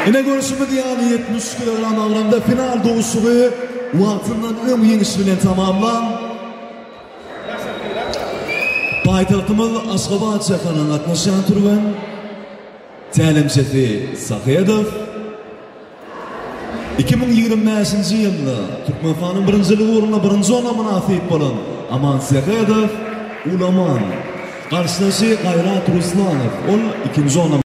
Ine görşümiz ýaly 73 kilogram agramda final duşuşygy wagtyndan öň ýeňiş bilen tamamlan Paýtagtymyz Aşgabat şäherine gatnaşýan türgen tälimçisi Sahedow 2025-nji ýylda Türkmenistanyň birinjiligi ugrunda birinji orna mynasyp bolan Aman Sähedow, Ulaman, garşydaşy Gaýrat Ruslanow, ol ikinji orna.